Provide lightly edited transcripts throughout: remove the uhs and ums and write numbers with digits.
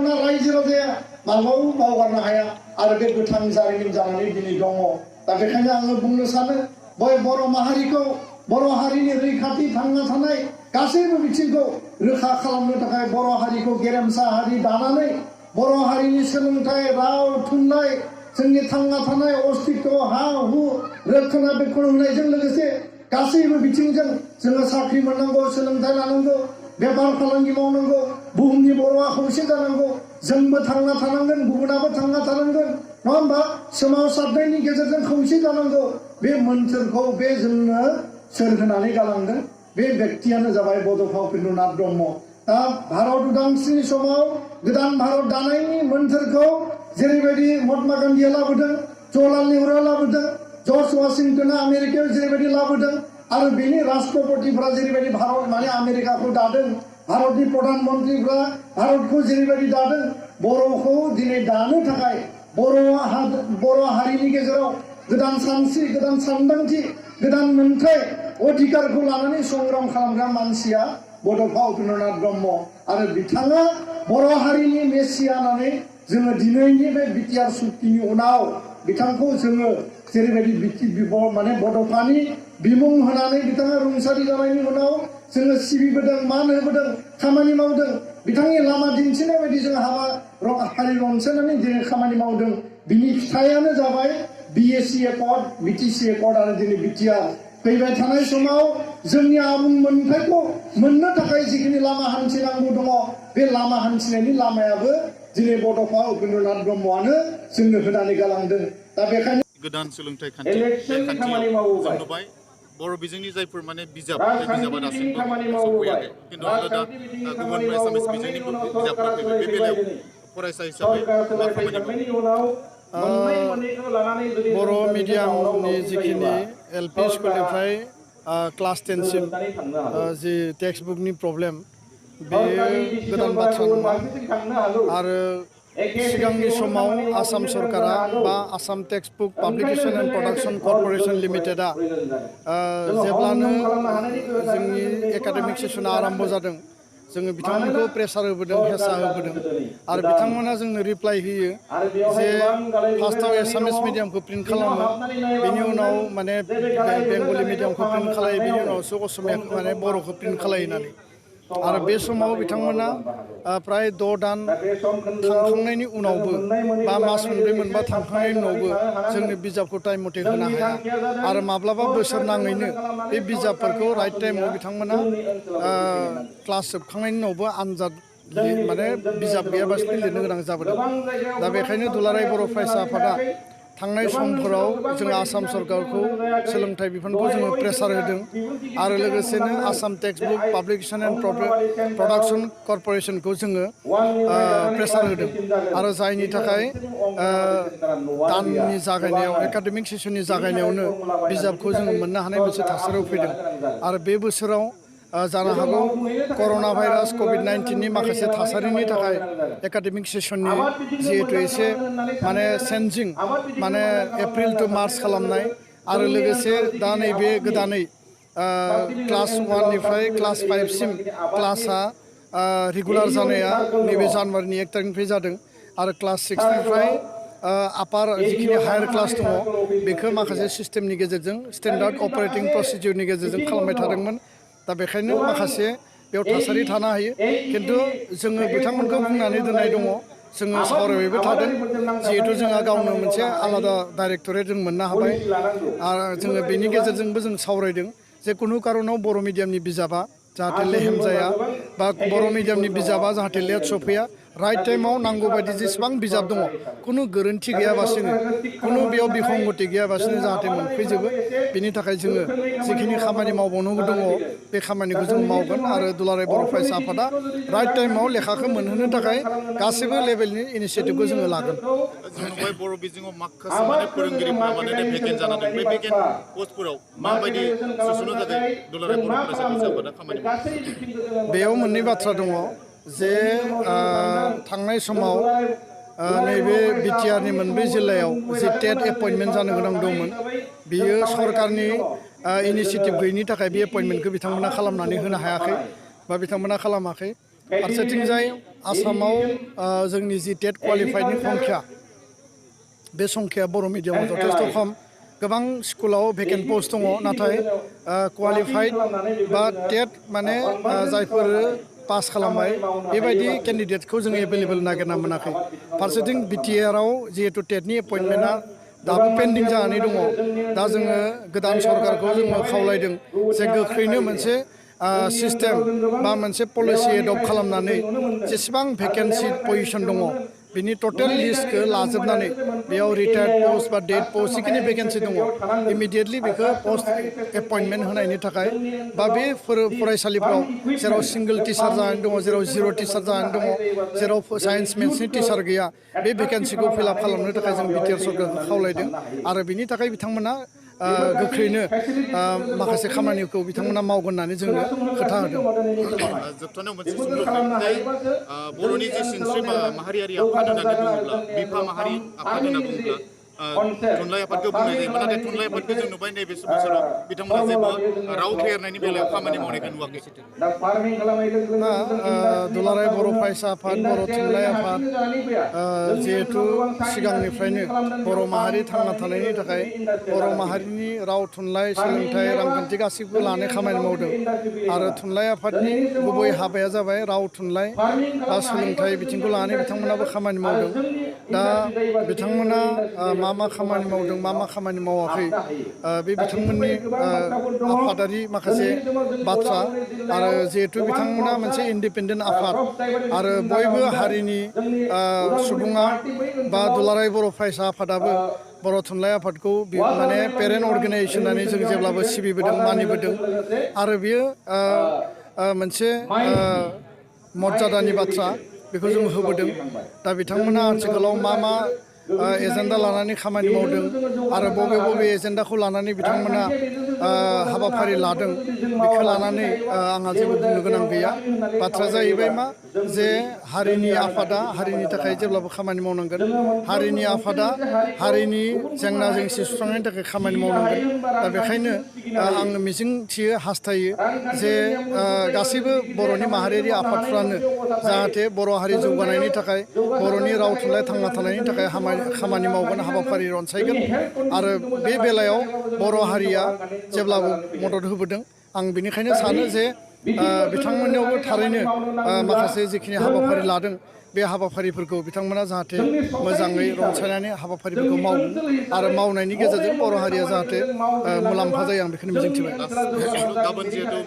बिथांमोना रायजो राजाया माब्लाबाबो बावगारनो हाया आरो बे गोथां जारिमिन जानानै दिनै दङ दा बेखायनो आङो बुंनो सानो बै बर' माहारिखौ बर' हारिनि रैखाथि थांना थानाय गासैबो बिथिंखौ रोखा खालामनो थाखाय बर' हारिखौ गेरेमसा हारि दानानै बर' हारिनि सोलोंथाइ राव थुनलाइ जोंनि थांना थानाय अस्तित्व हा हु रोखोना बेखौ होनायजों लोगोसे गासैबो बिथिंजों जोङो साख्रि मोननांगौ सोलोंथाइ लानांगौ बेफार फालांगि मावनांगौ बुहुमनि बर'आ खौसे जानांगौ जोंबो थांना थानांगोन गुबुनाबो थांना थानांगोन नङा होमबा सोमावसारनायनि गेजेरजों खौसे जानांगौ बे मोन्थोरखौ बे जोंनो सोर होनानै गालांदों बे व्यक्तियानो जाबाय बड'फा उपेन्द्रनाथ ब्रह्म दा भारत उदांस्रिनि समाव गोदान भारत दानायनि मोन्थोरखौ जेरैबायदि महात्मा गान्धीया लाबोदों जवाहरलाल नेहरूआ लाबोदों जर्ज वाशिंटना आमेरिकायाव जेरैबायदि लाबोदों आरो बेनि राष्ट्रपतिफ्रा जेरैबायदि भारत माने आमेरिकाखौ दादों भारतनि प्रधान मन्त्रिफ्रा भारतखौ जेरैबायदि दादों बर'खौ दिनै दानो थाखाय बर' हारिनि गेजेराव गोदान सानस्रि गोदान सानदांथि गोदान मोनथाय अधिकारखौ लानानै संग्राम खालामग्रा मानसिया बड'फा उपेन्द्रनाथ ब्रह्म आरो बिथाङा बर' हारिनि मेसिया होननानै जोङो दिनैनि बे बिटिआर सुक्तिनि उनाव बिथांखौ जोङो जेरैबायदि माने बड'फानि बिमुं होनानै बिथाङा रुंसारि जानायनि उनाव जोङो सिबिबोदों मान होबोदों खामानि मावदों बिथांनि लामा दिन्थिनाय बायदि जों हारि रनसायनानै दिनै खामानि मावदों बिनि फिथाइयानो जाबाय बिएसि एकर्ड बिटिसि एकर्ड आरो दिनै बिटिआर फैबाय थानाय समाव जोंनि आबुं मोनथायखौ मोननो थाखाय जिखिनि लामा हान्थिनांगौ दङ बे लामा हान्थिनायनि लामायाबो दिनै बड'फा उपेन्द्रनाथ ब्रह्मआनो जोंनो होनानै गालांदों दा बेखायनो गोदान सोलोंथाइ खान्थि बे खान्थियाव जों नुबाय बर' बिजोंनि जायफोर माने बिजाब बे बिजाबा दासिमबो सफैयाखै खिन्थु आरो दा गुबुन एसामिस बिजोंनि बिजाबफोरा फैबाय बे बेलायाव फरायसा हिसाबै मा खामानि बर' मिडियामनि जिखिनि एलपि स्कुलनिफ्राय क्लास 10 सिम जि टेक्सट बुकनि प्रब्लेम बेयो गोदान बाथ्रा नङा आरो सिगांनि समाव आसाम सरकारा बा Assam text book publication and production corporation लिमिटेडआ जेब्लानो जोंनि एकाडेमिक सेसना आरम्भ जादों जोङो बिथांमोनखौ प्रेसार होबोदों हेसा होबोदों आरो बिथांमोना जोंनो रिप्लाइ होयो जे फार्स्टआव एसामिस मिडियामखौ प्रिन्ट खालामो बेनि उनाव माने बेंगलि मिडियामखौ प्रिन्ट खालायो बेनि उनावसो असमियाखौ माने बर'खौ प्रिन्ट खालायो होननानै आरो बे समाव बिथांमोना प्राय 6 दान थांखांनायनि उनावबो बा मास मोनब्रै मोनबा थांखांनायनि उनावबो जोंनो बिजाबखौ टाइम मथे होनो हाया आरो माब्लाबा बोसोर नाङैनो बे बिजाबफोरखौ राइट टाइमाव बिथांमोना क्लास जोबखांनायनि उनावबो आनजाद माने बिजाब गैयाबासिनो लिरनो गोनां जाबोदों दा बेखायनो दुलाराय बर' फरायसा आफादा थांनाय समफोराव जोङो आसाम सरकारखौ सोलोंथाइ बिफानखौ जोङो प्रेसार होदों आरो लोगोसेनो Assam text book publication and production कर्परेशनखौ जोङो प्रेसार होदों आरो जायनि थाखाय दाननि जागायनायाव एकाडेमिक सेसननि जागायनायावनो बिजाबखौ जोङो मोननो हानाय मोनसे थासारियाव फैदों आरो बे बोसोराव जानो हागौ कर'ना भाइरास कभिड-19नि माखासे थासारिनि थाखाय एकाडेमिक सेसननि जिहेतु एसे माने चेन्जिं माने एप्रिल टु मार्च खालामनाय आरो लोगोसे दा नैबे गोदानै क्लास 1 निफ्राय क्लास 5 सिम क्लासआ रेगुलार जानाया नैबे जानुवारिनि 1 तारिखनिफ्राय जादों आरो क्लास 6 निफ्राय आपार जिखिनि हायार क्लास दङ बेखौ माखासे सिस्टेमनि गेजेरजों स्टेन्डार्ड अपारेटिं प्रसिडिउरनि गेजेरजों खालामबाय थादोंमोन दा बेखायनो माखासे बेयाव थासारि थानो हायो खिन्थु जोङो बिथांमोनखौ बुंनानै दोननाय दङ जोङो सावरायबायबो थादों जिहेतु जोंहा गावनो मोनसे आलादा डाइरेक्टरेट जों मोननो हाबाय आरो जोङो बेनि गेजेरजोंबो जों सावरायदों जे कुनु कारनाव बर' मिडियामनि बिजाबा जाहाथे लेहेम जाया बा बर' मिडियामनि बिजाबा जाहाथे लेट सफैया राइट टाइमाव नांगौ बायदि जेसेबां बिजाब दङ कुनु गोरोन्थि गैयाबासिनो कुनु बेयाव बिसंगति गैयाबासिनो जाहाथे मोनफैजोबो बेनि थाखाय जोङो जिखिनि खामानि मावबावनांगौ दङ बे खामानिखौ जों मावगोन आरो दुलाराय बर' फरायसा आफादा राइट टाइमाव लेखाखौ मोनहोनो थाखाय गासैबो लेभेलनि इनिसियेटिभखौ जोङो लागोन जों बर' बिजोङाव माखासे माने फोरोंगिरिफोरा माने भेकेन्ट जाना दं बे भेकेन्ट पस्टफोराव माबायदि सोसननो थाखाय दुलाराय बर' फरायसा आफादा खामानि मावो बेयाव मोननै बाथ्रा दङ जे थांनाय समाव नैबे बिटिआरनि मोनब्रै जिल्लायाव जि टेट एपइन्टमेन्ट जानो गोनां दंमोन बियो सरकारनि इनिसियेटिभ गैयिनि थाखाय बे एपइन्टमेन्टखौ बिथांमोना खालामनानै होनो हायाखै बा बिथांमोना खालामाखै फारसेथिंजाय आसामाव जोंनि जि टेट क्वालिफाइडनि संख्या बे संख्याया बर' मिडियामाव जथेस्थ' खम गोबां स्कुलाव भेकेन्ट पस्ट दङ नाथाय क्वालिफाइड बा टेट माने जायफोर पास खालामबाय बेबायदि केन्डिडेटखौ जों एभेलेबल नागिरना मोनाखै फारसेथिं बिटिआरआव जिहेतु टेटनि एपइन्टमेन्टआ दाबो पेन्डिं जानानै दङ दा जोङो गोदान सरकारखौ जोङो खावलायदों जे गोख्रैनो मोनसे सिस्टेम बा मोनसे पलिसि एडप्ट खालामनानै जेसेबां भेकेन्सि पजिसन दङ बिनि टटेल लिस्टखौ लाजोबनानै बेयाव रिटायार्ड पस्ट बा डेट पस्ट जिखिनि भेकेन्सि दङ इमिडियेटलि बेखौ पस्ट एपइन्टमेन्ट होनायनि थाखाय बा बे फरायसालिफ्राव जेराव सिंगल टिचार जानानै दङ जेराव जिर' टिचार जानानै दङ जेराव साइन्स मेथ्सनि टिचार गैया बे भेकेन्सिखौ फिलआप खालामनो थाखाय जों बिटिआर सरकारखौ खावलायदों आरो बिनि थाखाय बिथांमोना गोख्रैनो माखासे खामानिखौ बिथांमोना मावगोन होननानै जोंनो खोथा होदों जोबथारनायाव मोनसे सोंलु खालामनाय बर'नि जे सिनस्रि माहारियारि आफाद होननानै बुङोब्ला बिफा माहारि आफाद होनना बुङोब्ला थुनलाइ आफादखौ बुंनाय जायो नाथाय थुनलाइ आफादखौ जों नुबाय नैबे बोसोराव बिथांमोना जेबो राव फेहेरनायनि बेलायाव खामानि मावनायखौ नुवाखै दुलाराय बर' फरायसा आफाद बर' थुनलाइ आफाद जिहेथु सिगांनिफ्रायनो बर' माहारि थांना थानायनि थाखाय बर' माहारिनि राव थुनलाइ सोलोंथाइ रांखान्थि गासैखौबो लानाय खामानि मावदों आरो थुनलाइ आफादनि गुबै हाबाया जाबाय राव थुनलाइ बा सोलोंथाइ बिथिंखौ लानानै बिथांमोनाबो खामानि मावदों दा बिथांमोना मा खामानि मावदों मा खामानि मावाखै बे बिथांमोननि आफादारि माखासे बाथ्रा आरो जिहेतु बिथांमोना मोनसे इन्डिपेन्डेन्ट आफाद आरो बयबो हारिनि सुबुङा बा दुलाराय बर' फरायसा आफादाबो बर' थुनलाइ आफादखौ माने पेरेन्ट अर्गेनाइजेसन होननानै जों जेब्लाबो सिबिबोदों मानिबोदों आरो बियो मोनसे मर्यादानि बाथ्रा बेखौ जों होबोदों दा बिथांमोना आथिखालाव मा एजेन्डा लानानै खामानि मावदों आरो बबे एजेन्डाखौ लानानै बिथांमोना हाबाफारि लादों बेखौ लानानै आंहा जेबो बुंनो गोनां गैया बाथ्राया जाहैबाय मा जे हारिनि आफादा हारिनि थाखाय जेब्लाबो खामानि मावनांगोन हारिनि आफादा हारिनि जेंना जेंसि सुस्रांनायनि थाखाय खामानि मावनांगोन दा बेखायनो आं मिजिंथियो हास्थायो जे गासैबो बर'नि माहारियारि आफादफ्रानो जाहाथे बर' हारि जौगानायनि थाखाय बर'नि राव थुनलाइ थांना थानायनि थाखाय खामानि मावगोन हाबाफारि रनसायगोन आरो बे बेलायाव बर' हारिया जेब्लाबो मदद होबोदों आं बेनिखायनो सानो जे बिथांमोननियावबो थारैनो माखासे जिखिनि हाबाफारि लादों बे हाबाफारिफोरखौ बिथांमोना जाहाथे मोजाङै रनसायनानै हाबाफारिफोरखौ मावगोन आरो मावनायनि गेजेरजों बर' हारिया जाहाथे मुलाम्फा जायो आं बेखौनो मिजिंथिबाय गाबोन जिहेतु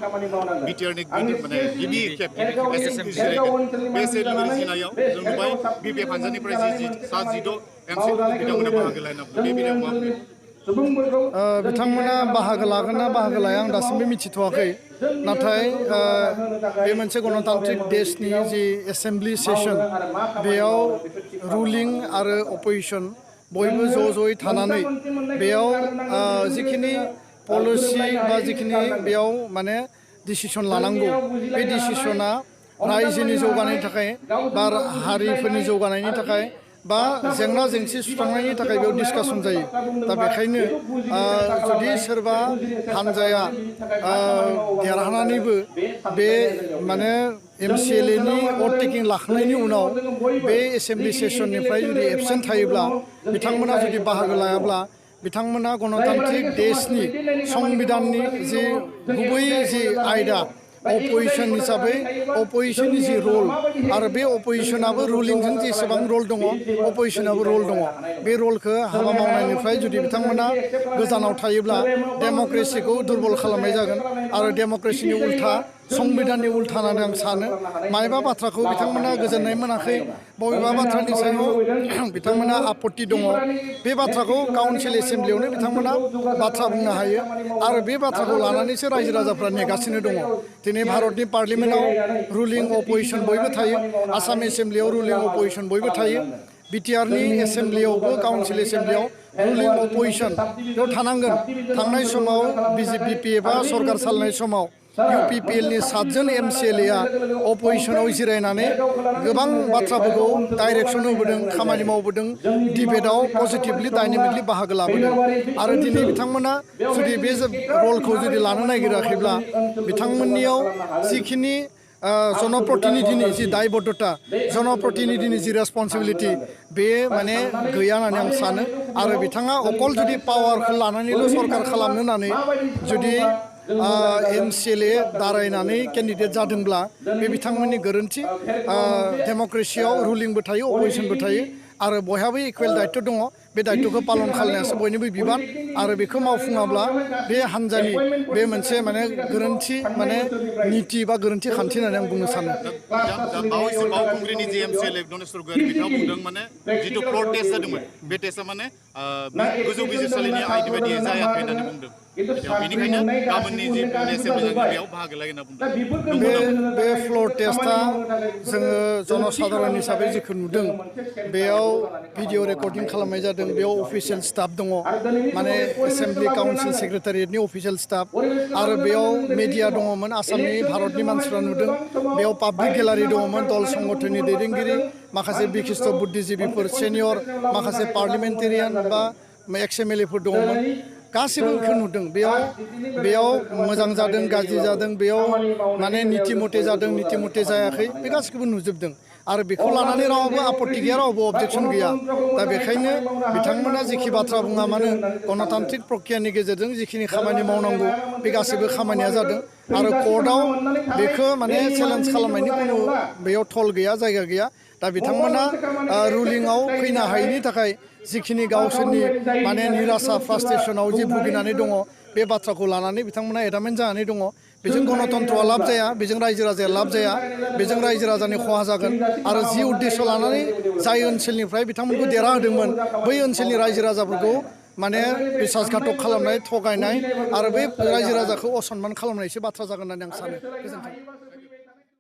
बिटिआरनि माने गिबि खेब एसेम्बलि जिरायगोन बे एसेम्बलि जिरायनायाव जों नुबाय बिपिएफ हानजानिफ्राय सा 16 एमसिखौ बिथांमोना बाहागो लानो बे बेलायाव मा बिथांमोना बाहागो लागोन ना बाहागो लाया आं दासिमबो मिथिथ'वाखै नाथाय बे मोनसे गणतान्त्रिक देशनि जि एसेम्बलि सेसन बेयाव रुलिं आरो अपोजिसन बयबो ज'यै थानानै बेयाव जिखिनि पलिसि बा जिखिनि बेयाव माने डिसिसन लानांगौ बे डिसिसना रायजोनि जौगानायनि थाखाय बा हारिफोरनि जौगानायनि थाखाय बा जेंना जेंसि सुस्रांनायनि थाखाय बेयाव डिसकासन जायो दा बेखायनो जुदि सोरबा हानजाया देरहानानैबो बे माने एमसिएलएनि भट टेकिं लाखांनायनि उनाव बे एसेम्बलि सेसननिफ्राय जुदि एबसेन्ट थायोब्ला बिथांमोना जुदि बाहागो लायाब्ला बिथांमोना गणतान्त्रिक देशनि संबिधाननि जि गुबै जि आयदा अपोजिसन हिसाबै अपोजिसननि जि रल आरो बे अपोजिसनाबो रुलिंजों जेसेबां रल दङ अपोजिसनाबो रल दङ बे रलखौ हाबा मावनायनिफ्राय जुदि बिथांमोना गोजानाव थायोब्ला डेम'क्रेसिखौ दुरबल खालामनाय जागोन आरो डेम'क्रेसिनि उल्था संबिधाननि उल्था होननानै आं सानो मायबा बाथ्राखौ बिथांमोना गोजोननाय मोनाखै बबेबा बाथ्रानि सायाव बिथांमोना आपत्ति दङ बे बाथ्राखौ काउन्सिल एसेम्बलियावनो बिथांमोना बाथ्रा बुंनो हायो आरो बे बाथ्राखौ लानानैसो रायजो राजाफ्रा नेगासिनो दङ दिनै भारतनि पार्लियामेन्टआव रुलिं अपोजिसन बयबो थायो आसाम एसेम्बलियाव रुलिं अपोजिसन बयबो थायो बिटिआरनि एसेम्बलियावबो काउन्सिल एसेम्बलियाव रुलिं अपोजिसन बेयाव थानांगोन थांनाय समाव बिपिएफआ सरकार सालायनाय समाव इउपिपिएलनि 7 जन एमसिएलएआ अपोजिसनाव जिरायनानै गोबां बाथ्राफोरखौ डाइरेक्सन होबोदों खामानि मावबोदों डिबेटआव पजिटिभलि डाइनामिकलि बाहागो लाबोदों आरो दिनै बिथांमोना जुदि बे रलखौ जुदि लानो नागिराखैब्ला बिथांमोननियाव जिखिनि जनप्रतिनिधिनि जि दायबद्धता जनप्रतिनिधिनि जि रेसपन्सिबिलिटि बे माने गैया होननानै आं सानो आरो बिथाङा अकल जुदि पावारखौ लानानैल' सरकार खालामनो होननानै जुदि MCLA दारायनानै केन्डिडेट जादोंब्ला बे बिथांमोननि गोरोन्थि डेम'क्रेसियाव रुलिंबो थायो अपोजिशनबो थायो आरो बयहाबो इकुवेल दायित्व दङ बे दायित्वखौ पालन खालामनायासो बयनिबो बिबान आरो बेखौ मावफुङाब्ला बे हान्जानि बे मोनसे माने गोरोन्थि माने नीति बा गोरोन्थि खान्थि होननानै आं बुंनो सानो बावैसो बावखुंग्रिनि जि MCLA गणेश्वर गयारि बिथाङा बुंदों माने जिथु फ्लर टेस्ट जादोंमोन बे टेस्टआ माने गोजौ बिजिरसालिनि आयदा बायदि जायाखै होननानै बुंदों बेनिखायनो गाबोननि जि एसेम्बलि बेयाव बाहागो लायो होनना बुंदों बे फ्लर टेस्टआ जोङो जनसाधारन हिसाबै जेखौ नुदों बेयाव भिडिअ रेकर्डिं खालामनाय जादों बेयाव अफिसियेल स्टाफ दङ माने एसेम्बलि काउन्सिल सेक्रेटारियेटनि अफिसियेल स्टाफ आरो बेयाव मिडिया दङमोन आसामनि भारतनि मानसिफ्रा नुदों बेयाव पाब्लिक गेलारि दङमोन दल संगठननि दैदेनगिरि माखासे बिखिस्त बुद्धिजीबिफोर सेनियर माखासे पार्लिमेन्टेरियान बा एक्स MLA फोर दङमोन गासिबो बेखौ नुदों बेयाव मोजां जादों गाज्रि जादों बेयाव माने नीति मथे जादों नीति मथे जायाखै बे गासिखौबो नुजोबदों आरो बेखौ लानानै रावबो आपत्ति गैया रावबो अबजेक्सन गैया दा बेखायनो बिथांमोना जेखि बाथ्रा बुङा मानो गणतान्त्रिक प्रक्रियानि गेजेरजों जिखिनि खामानि मावनांगौ बे गासैबो खामानिया जादों आरो कर्टआव बेखौ माने चेलेन्ज खालामनायनि कुनु बेयाव थल गैया जायगा गैया दा बिथांमोना रुलिंआव फैनो हायैनि थाखाय जिखिनि गावसोरनि माने निराशा फ्रास्ट्रेसनाव जि भुगिनानै दङ बे बाथ्राखौ लानानै बिथांमोना एडामेन्ट जानानै दङ बेजों गणतन्त्रआ लाब जाया बेजों रायजो राजाया लाब जाया बेजों रायजो राजानि खहा जागोन आरो जि उद्देश्य लानानै जाय ओनसोलनिफ्राय बिथांमोनखौ देरहाहोदोंमोन बै ओनसोलनि रायजो राजाफोरखौ माने बिसासघातक खालामनाय थगायनाय आरो बै रायजो राजाखौ असनमान खालामनायसो बाथ्रा जागोन होननानै आं सानो गोजोन्थों